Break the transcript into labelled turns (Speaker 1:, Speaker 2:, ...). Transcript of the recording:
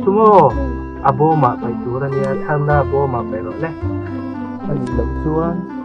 Speaker 1: chu maw a bawmah paih tur a nia, chharna bawmah paih rawh le. A nih loh chuan.